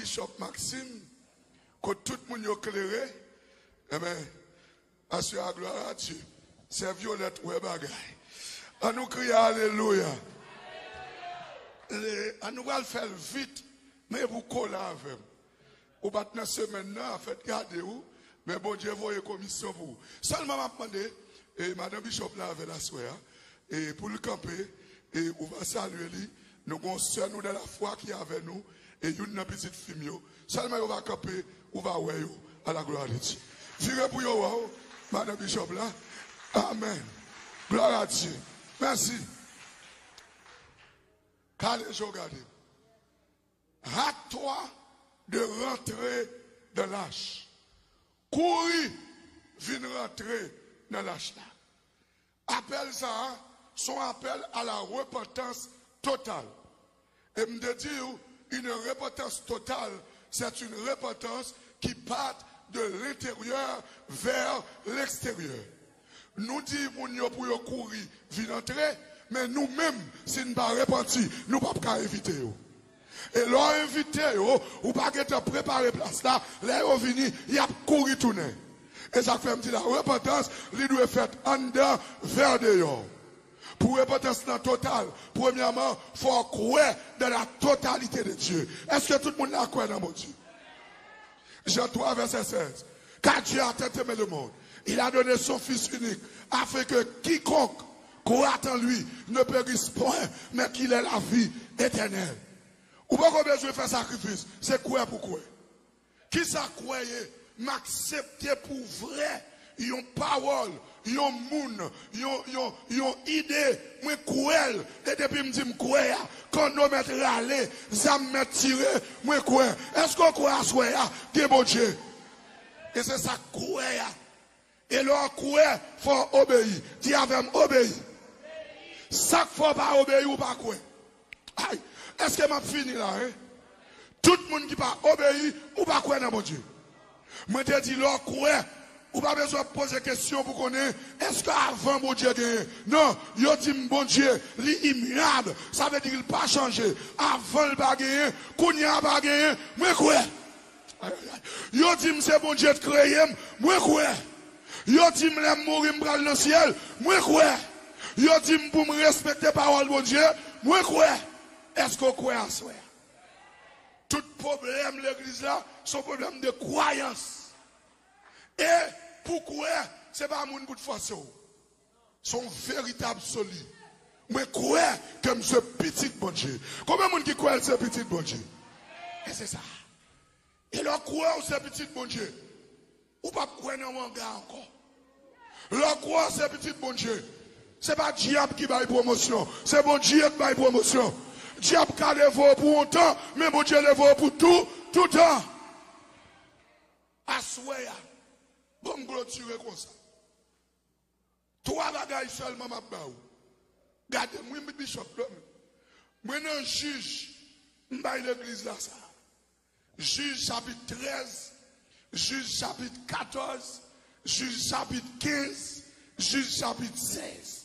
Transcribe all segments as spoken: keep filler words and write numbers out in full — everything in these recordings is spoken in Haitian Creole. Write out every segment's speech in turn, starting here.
Bishop Maxime, kot tout moun yo klere, enben, aswè a, gloire à Dieu. Sè Violette wè bagay. An nou kriye alelouya. Le, an nou pral fè l vit, men pou kole avè m. Ou pa t nan semèn nan, a fèt gade w, men Bondye voye komisyon pou ou. Sèlman m ap mande, e, madan Bishop la avè l aswè a, e, pou l kanpe, e, ou va salye li. Nou gon sè nou dans la foi ki avè nou, e youn nan pitit fi m yo. Sèlman yo va kanpe, ou va wè yo, à la gloire de Dieu. Vire pou yo wè w, madan Bishop la. Amen. Gloire à Dieu. Mèsi. Kale je w gade. Hâte-toi de rentrer dans l'arche. Kouri vin rantre nan lach la. Apèl sa a, se yon apèl à la repentance totale. E m te di w, une repentance totale, c'est une repentance qui part de l'intérieur vers l'extérieur. Nou di moun yo pou yo kouri vin antre, men nou menm, si n pa repanti, nou p ap ka envite yo. E lè w envite yo, ou pa gentan prepare plas la, lè yo vini, y ap kouri tounen. E sa k fè m di la repantans, li dwe fèt anndan vè deyò. Pou repantans lan total, premyèman, fò w kwè dans la totalité de Dieu. Èske tout moun la kwè nan Bondye? Jean trois, verset seize. Car Dieu a tant aimé le monde, il a donné son Fils unique, afin que quiconque croit en lui ne périsse point, mais qu'il ait la vie éternelle. Ou poko bezwen fè sakrifis, se kwè pou kwè. Kisa kwè ye? M aksepte pou vrè yon pawòl, yon moun, yon, yon, yon ide, mwen kwè l. E depi m di m kwè a, kanno mèt rale, zam mèt tire, mwen kwè. Èske w kwè aswè a gen Bondye? E se sa k kwè a. E lè w kwè, fò w obeyi. Di avè m, obeyi. Sa k fè w pa obeyi, ou pa kwè. Ay, èske m ap fini la, en? Tout moun ki pa obeyi, ou pa kwè nan Bondye. Mwen te di, lè w kwè, ou pa bezwen ap poze kesyon pou konnen, èske avan Bondye genyen? Non, yo di m Bondye, li imyab, sa vle di li pa chanje. Avan l pa genyen, kounye a pa genyen, mwen kwè. Ay, ay, ay. Yo di m se Bondye k kreye m, mwen kwè. Yo di m lè m mouri m pral nan syèl, mwen kwè. Yo di m pou m respekte pawòl Bondye, mwen kwè. Èske w kwè aswè a? Tout pwoblèm legliz la, se yon pwoblèm de kwayans. E pou kwè, se pa moun pou t fòse w. Se yon veritab soli. Mwen kwè ke m se pitit Bondye. Konbyen moun ki kwè l se pitit Bondye? E se sa. E lè w kwè w se pitit Bondye, ou p ap kwè nan wanga ankò. Lè w kwè w se pitit Bondye, se pa dyab ki bay pwomosyon, se Bondye k bay pwomosyon. Dyab ka leve w pou yon tan, men Bondye leve w pou tou, toutan. Aswè a, ban m klotire konsa. Twa bagay sèlman m ap ba ou. Gade m, wi, bishop, mwen nan Jij, m bay legliz la sa. Jij chapit trèz, Jij chapit katòz, Jij chapit kenz, Jij chapit sèz.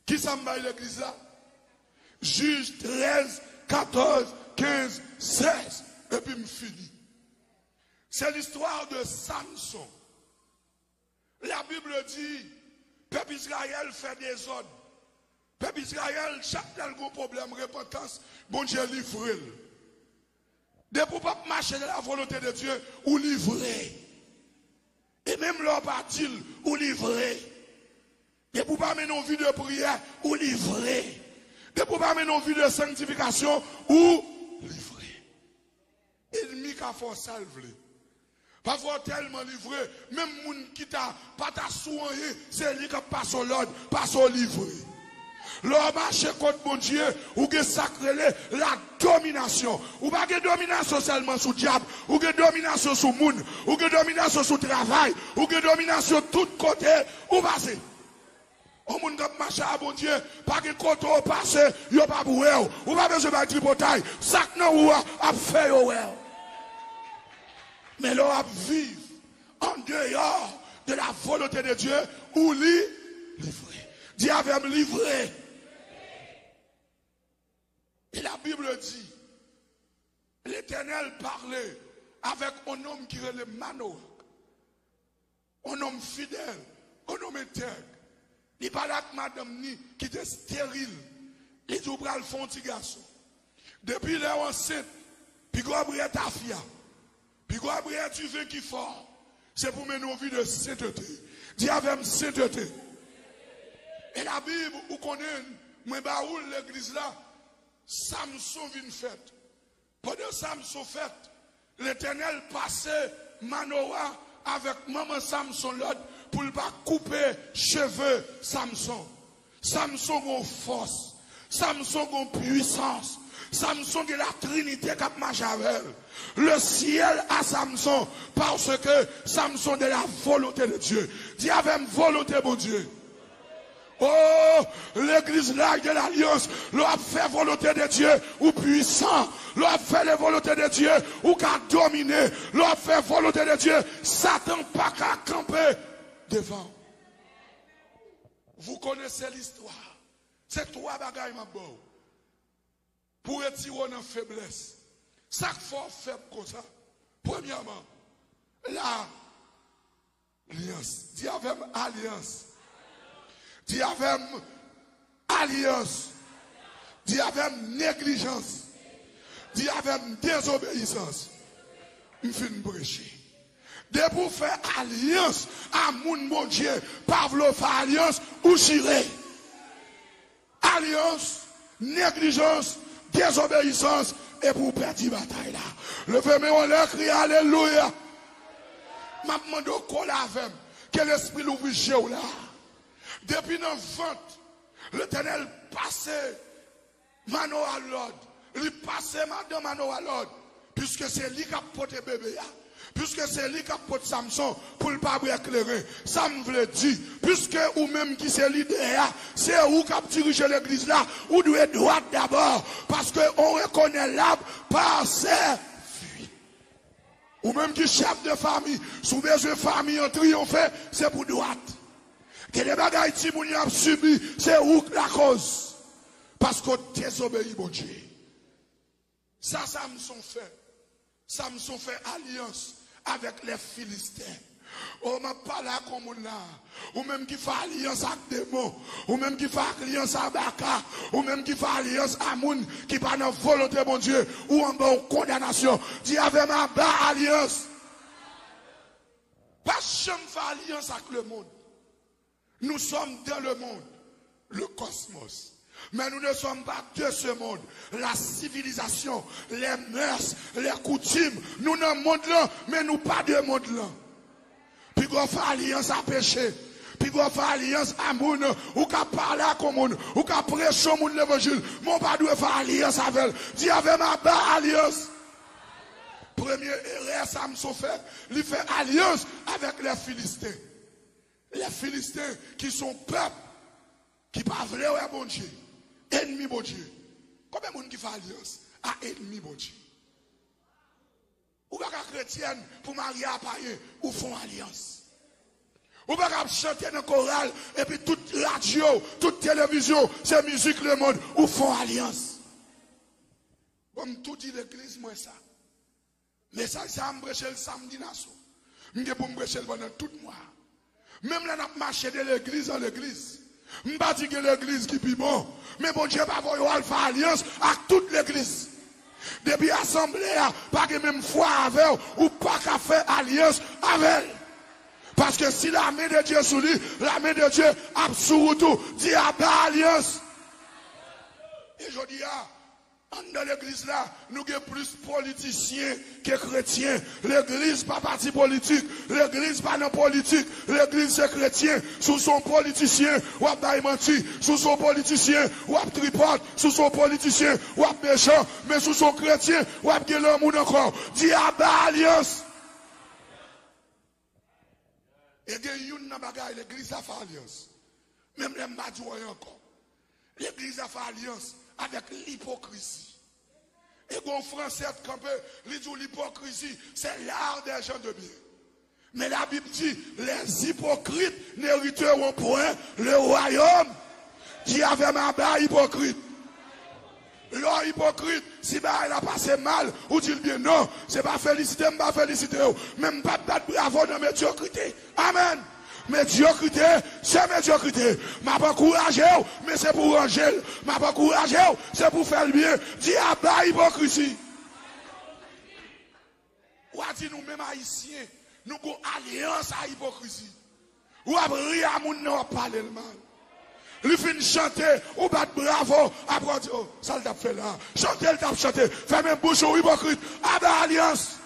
Kisa m bay legliz la? Jij trèz, katòz, kenz, sèz. Epi m fini. Se listwa de Samson. La Bible di, pèp Izrayèl fè dezòd. Pèp Izrayèl, chak lè l gon pwoblèm repantans, Bondye livre l. Depi w p ap mache dans la volonté de Dieu, ou livre. E menm lè w pa di l, ou livre. Depi w pa mennen yon vi de priyè, ou livre. Depi w pa mennen yon vi de sanktifikasyon, ou livre. Ènmi ka fè w sa l vle. Pafwa w tèlman livre, menm moun ki ta, pa ta sou anyen, se li k ap pase w lòd, paske w livre. Lè w mache kot Bondye, ou gen sa k rele la dominasyon. Ou pa gen dominasyon sèlman sou dyab, ou gen dominasyon sou moun, ou gen dominasyon sou travay, ou gen dominasyon tout kote ou pase. Yon moun k ap mache a Bondye, pa gen kote w pase, yo p ap wè w. Ou pa bezwen bay tripotay. Sa k nan ou a ap fè yo wè w. Men lè w ap viv an deyò de la volonté de Dieu, ou li, livre. Di avè m, livre. Et la Bible dit, Letènèl pale avèk yon nonm ki rele Manowa. Yon nonm fidèl, yon nonm entèg. Li pale ak madanm ni ki te esteril. Li di, "Ou pral fè yon ti gason. Depi lè w ansent, piga w bwè tafya, piga w bwè diven ki fò, se pou mennen yon vi de sentete." Di avè m, sentete. E Labib, ou konnen, mwen ba ou l legliz la, Samson vin fèt. Pandan Samson fèt, Letènèl pase Manowa avèk manman Samson lòd pou l pa koupe cheve Samson. Samson gon fòs. Samson gon pwisans. Samson gen la Trinite k ap mache avè l. Le ciel a Samson, parce que Samson de la volonté de Dieu. Di avè m, volonte Bondye. Oh, legliz la de lalyans, lè w ap fè volonte de Dye, ou pwisan. Lè w ap fè le volonte de Dye, ou ka domine. Lè w ap fè volonte de Dye, Satan pa ka kanpe devan w. Vous connaissez l'histoire. Se twa bagay m ap ba w pou retire w nan feblès. Sa k fè w fèb konsa? Premyèman, la Alyans. Di avè m, alyans. Di avè m, alyans. Di avè m, neglijans. Di avè m, dezobeyisans. M fin preche. Depi w fè alyans a moun Bondye pa vle w fè alyans, ou chire. Alyans, neglijans, dezobeyisans, epi w pèdi batay la. Leve men w anlè, kriye alelouya. M ap mande w kole avè m, ke Lespri louvri je w la. Depi nan vant, Letènèl pase Manowa lòd, li pase madan Manowa lòd. Piske se li k ap pote bebe a, piske se li k ap pote Samson pou l pa bwè kleren. Sa m vle di, piske ou menm ki se lidè a, se ou k ap dirije legliz la, ou dwe dwat dabò, paske on rekonèt lab pa sèvi. Ou menm ki chèf de fanmi, si w bezwen fanmi an triyonfe, se pou dwat. Gen de bagay timoun yo ap sibi, se ou k lakoz, paske w dezobeyi Bondye. Sa Samson fè. Samson fè alyans avèk lè Filisten. O, m ap pale ak yon moun la. Ou menm ki fè alyans ak demon. Ou menm ki fè alyans ak baka. Ou menm ki fè alyans a moun ki pa nan volonte Bondye. Ou anba yon kondanasyon. Di avè m, aba alyans. Pa janm fè alyans ak lemonn. Nous sommes dans le monde, le cosmos. Mais nous ne sommes pas de ce monde. La civilisation, les mœurs, les coutumes, nou nan mond lan, men nou pa de mond lan. Piga w fè alyans a peche. Piga w fè alyans a moun. Ou ka pale ak yon moun. Ou ka preche yon moun levanjil. Men w pa dwe fè alyans avè l. Di avè m, aba alyans. Premye erè Samson fè, li fè alyans avèk lè Filisten. Lè Filisten, ki se yon pèp ki pa vle wè Bondye, ènmi Bondye. Konbyen moun ki fè alyans a ènmi Bondye? Ou pa ka kretyèn pou marye a payen, ou fè yon alyans. Ou pa ka ap chante nan koral, epi tout radyo, tout televizyon, se mizik lemonn, ou fè yon alyans. Bon, m tou di legliz mwen sa. Mesaj sa a, m preche l samdi nan aswè. M gen pou m preche l pandan tout mwa a. Menm lè n ap mache de legliz an legliz. M pa di gen legliz ki pi bon, men Bondye pa voye w al fè alyans ak tout legliz. Depi asanble a pa gen menm fwa avè w, ou pa ka fè alyans avè l. Paske si la men de Dye sou li, la men de Dye ap sou ou tou. Di aba alyans. E jodi a, anndan legliz la, nou gen plis politisyen ke kretyen. Legliz pa pati politik. Legliz pa nan politik. Legliz se kretyen. Si w se yon politisyen, w ap bay manti. Si w se yon politisyen, w ap tripòt. Si w se yon politisyen, w ap mechan. Men si w se yon kretyen, w ap gen lanmou nan kò w. Di aba alyans. E gen youn nan bagay legliz la fè alyans. Menm lè m pa di w anyen ankò. Legliz la fè alyans avèk lipokrizi. E gon franse k kanpe, li di w lipokrizi, c'est l'art des gens de bien. Men Labib di, les hypocrites n'hériteront point le royaume. Di avè m, aba ipokrit. Lè w ipokrit, si bagay la pase mal, ou di l byen. Non, se pa felisite m pa felisite w, men m p ap bat bravo nan medyokrite. Amèn. Medyokrite, se medyokrite. M ap ankouraje w, men se pou w ranje l. M ap ankouraje w, se pou w fè l byen. Di aba ipokrisi. W a di nou menm Ayisyen, nou gon alyans a ipokrisi. W ap ri a moun nan, w ap pale l mal. Li fin chante, ou bat bravo, apre w di, o, sa l t ap fè la? Chante l t ap chante. Fèmen bouch ou, ipokrit. Aba alyans.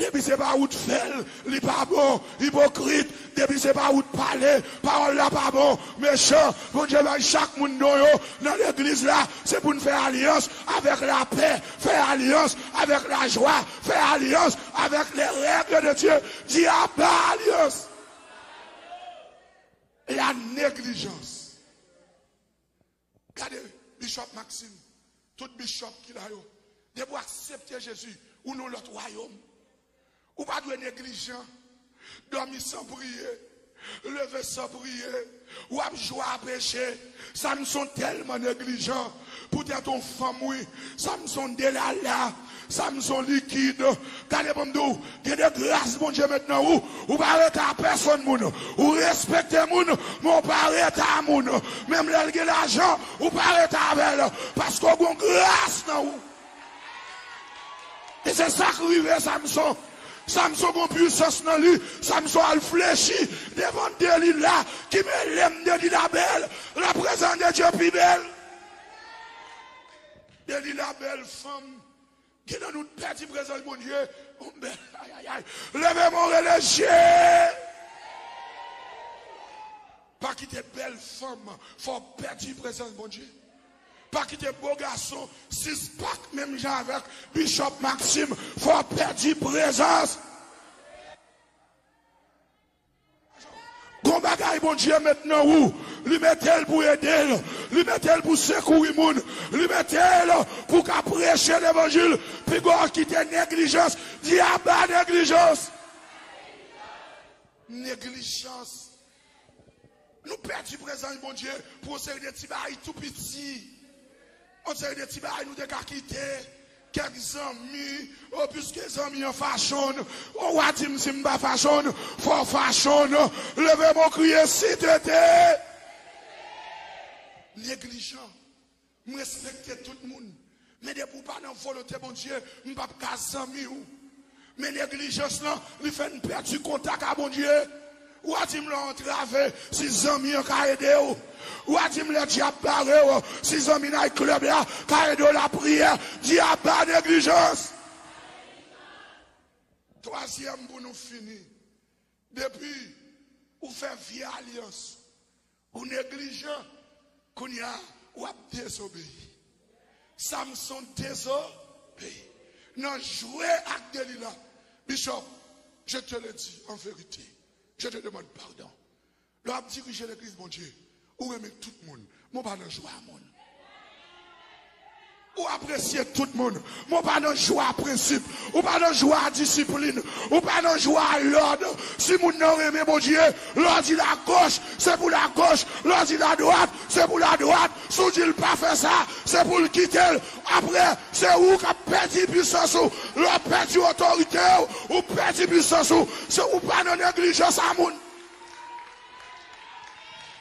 Depi se pa ou t fè l, li pa bon, ipokrit. Depi se pa ou t pale, pawòl la pa bon, mechan. Bondye bay chak moun don yo nan legliz la, se pou n fè alyans avèk lapè, fè alyans avèk lajwa, fè alyans avèk les règles de Dieu. Di aba alyans. La négligence. Gade, Bishop Maxime, tout bishop ki la yo, depi w aksepte Jezi, ou nan lòt wayòm. Ou pa dwe neglijan. Dòmi san priye, leve san priye, w ap jwe a peche. Samson tèlman neglijan. Poutèt yon fanm, wi. Samson delala. Samson likid. Gade pou m di w, gen de gras Bondye met nan ou. Ou pa rete a pèsonn moun. Ou respekte moun, men ou pa rete a moun. Menm lè l gen lajan, ou pa rete avè l. Paske w gen gras nan ou. E se sa k rive Samson. Samson gon pwisans nan li. Samson al flechi devan Delila, ki mele m Delila bèl. La prezans de Dye pi bèl. Delila bèl fanm. Gen nan nou pèdi prezans Bondye. Yon bèl, ayayay. Leve men w rele Jezi. Pa kite bèl fanm fè w pèdi prezans Bondye. Pa kite bo gason sis pak menm jan avèk Bishop Maxime fè w pèdi prezans. Gon bagay Bondye met nan ou, li mete l pou ede l, li mete l pou sekouri moun, li mete l pou w ka preche levanjil. Piga w kite neglijans, di aba neglijans. Neglijans. Nou pèdi prezans Bondye pou yon seri de ti bagay tou piti. Yon seri de ti bagay nou te ka kite. Kèk zanmi, o, piske zanmi an fache w, o, w a di m si m pa fache w, fò w fache w. Leve men w kriye, si te te. Neglijan. M respekte tout moun. Men depi w pa nan volonte Bondye, m p ap ka zanmi w. Men neglijans lan, li fè n pèdi kontak a Bondye. W a di m lè w antrave, si zanmi an ka ede w. W a di m lè dyab bare w, si zanmi night club la ka ede w lapriyè. Di aba neglijans. Twazyèm pou nou fini. Depi ou fè vye alyans, ou neglijan, kounye a, w ap dezobeyi. Samson dezobeyi. Nan jwe ak Delila, Bishop, je te le dis en vérité, je te demande pardon. Lè w ap dirije legliz Bondye, ou renmen tout moun, men w pa nan jwa moun. Ou apresye tout moun, men w pa nan jwa prensip, ou pa nan jwa disiplin, ou pa nan jwa lòd. Si moun nan renmen Bondye, lè w di l agoch, se pou l agoch, lè w di l adwat, se pou l adwat. Si w di l pa fè sa, se pou l kite l. Apre, se ou k ap pèdi pwisans ou, lè w pèdi otorite w, ou pèdi pwisans ou. Se ou pa nan neglijans a moun.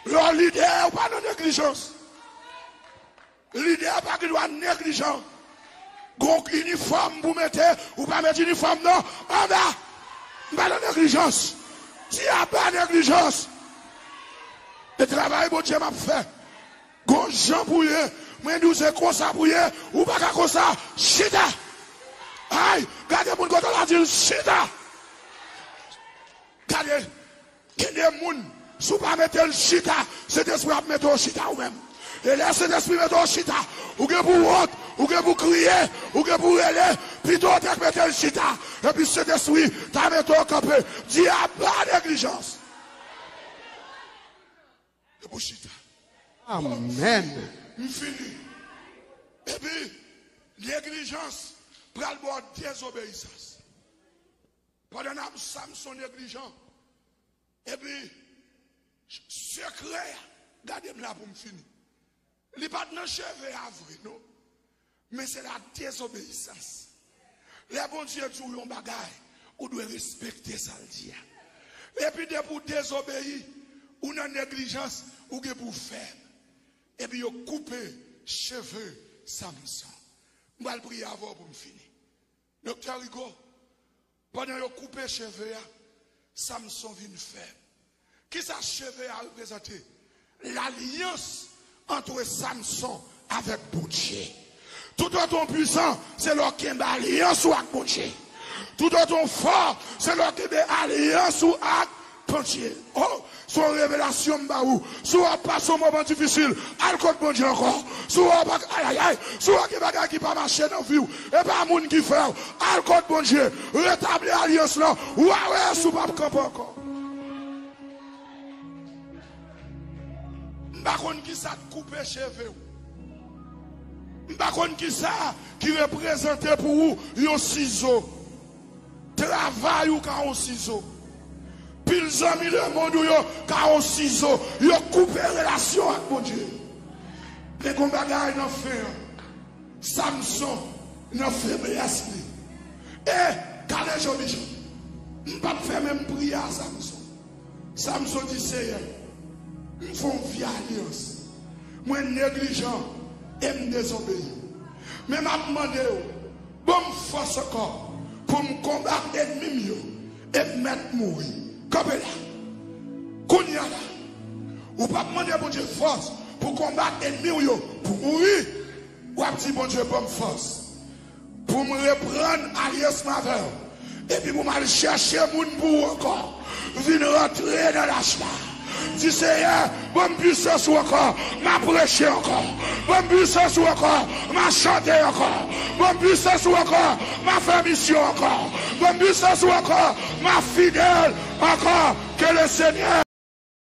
Lè w lidè, ou pa nan neglijans. Lidè pa gen dwa neglijan. Gon inifòm pou mete, ou pa met inifòm nan anba. M pa nan neglijans. Di aba neglijans. E travay Bondye m ap fè. Gon jan pou ye. Mwen di w se konsa pou ye. Ou pa ka konsa. Chita. Ay, gade moun kote w la, di l chita. Gade. Gen de moun, si w pa mete l chita, Sentespri ap mete w chita ou menm. E lè Sentespri mete w chita, ou gen pou wont, ou gen pou kriye, ou gen pou rele, pito w te mete l chita. Epi Sentespri ta mete w kanpe. Di aba neglijans. E pou chita. Amèn. M fini. Epi, neglijans pral ba w dezobeyisans. Pandan n ap Samson neglijan, epi sekrè a, gade m la pou m fini. Li pa t nan cheve a vre, non. Men se la dezobeyisans. Lè Bondye di w yon bagay, ou dwe respekte sa l di a. Epi depi w dezobeyi, ou nan neglijans, ou gen pou w fèb. Epi yo koupe cheve Samson. M pral priye avè w pou m fini. Doktè Rigo, pandan yo koupe cheve a, Samson vin fèb. Kisa cheve a reprezante? Lalyans ant Samson avèk Bondye. Toutotan w pwisan, se lè w kenbe alyans ou ak Bondye. Toutotan w fò, se lè w kenbe alyans ou ak Bondye. Oh, se yon revelasyon m ba ou. Si w ap pase yon moman difisil, al kot Bondye ankò. Si w ap, ayayay, si w gen bagay ki pa mache nan vi w, e pa moun ki fè w, al kot Bondye. Retabli alyans lan. W a wè si w p ap kanpe ankò. M pa konn kisa k koupe cheve w. M pa konn kisa ki reprezante pou ou yon sizo. Travay ou ka yon sizo. Pil zanmi lemonn ou yo ka yon sizo. Yo koupe relasyon ak Bondye. Men gon bagay nan fen an. Samson nan feblès li. E, gade jodi jan. M p ap fè menm priyè a Samson. Samson di, Seyè, m fè yon vye alyans. Mwen neglijan e m dezobeyi. Men m ap mande w, ban m fòs ankò pou m konbat ènmi m yo e m mèt mouri. Kanpe la. Kounye a la, ou p ap mande Bondye fòs pou konbat ènmi w yo pou mouri. W ap di, Bondye, ban m fòs pou m reprann alyans mwen avè w, epi pou m al chèche moun pou ou ankò. Vin rantre nan lach la. Di, Seyè, ban m pwisans ou ankò, m a preche ankò. Ban m pwisans ou ankò, m a chante ankò. Ban m pwisans ou ankò, m a fè misyon ankò. Ban m pwisans ou ankò, m a fidèl ankò. Ke le Senyè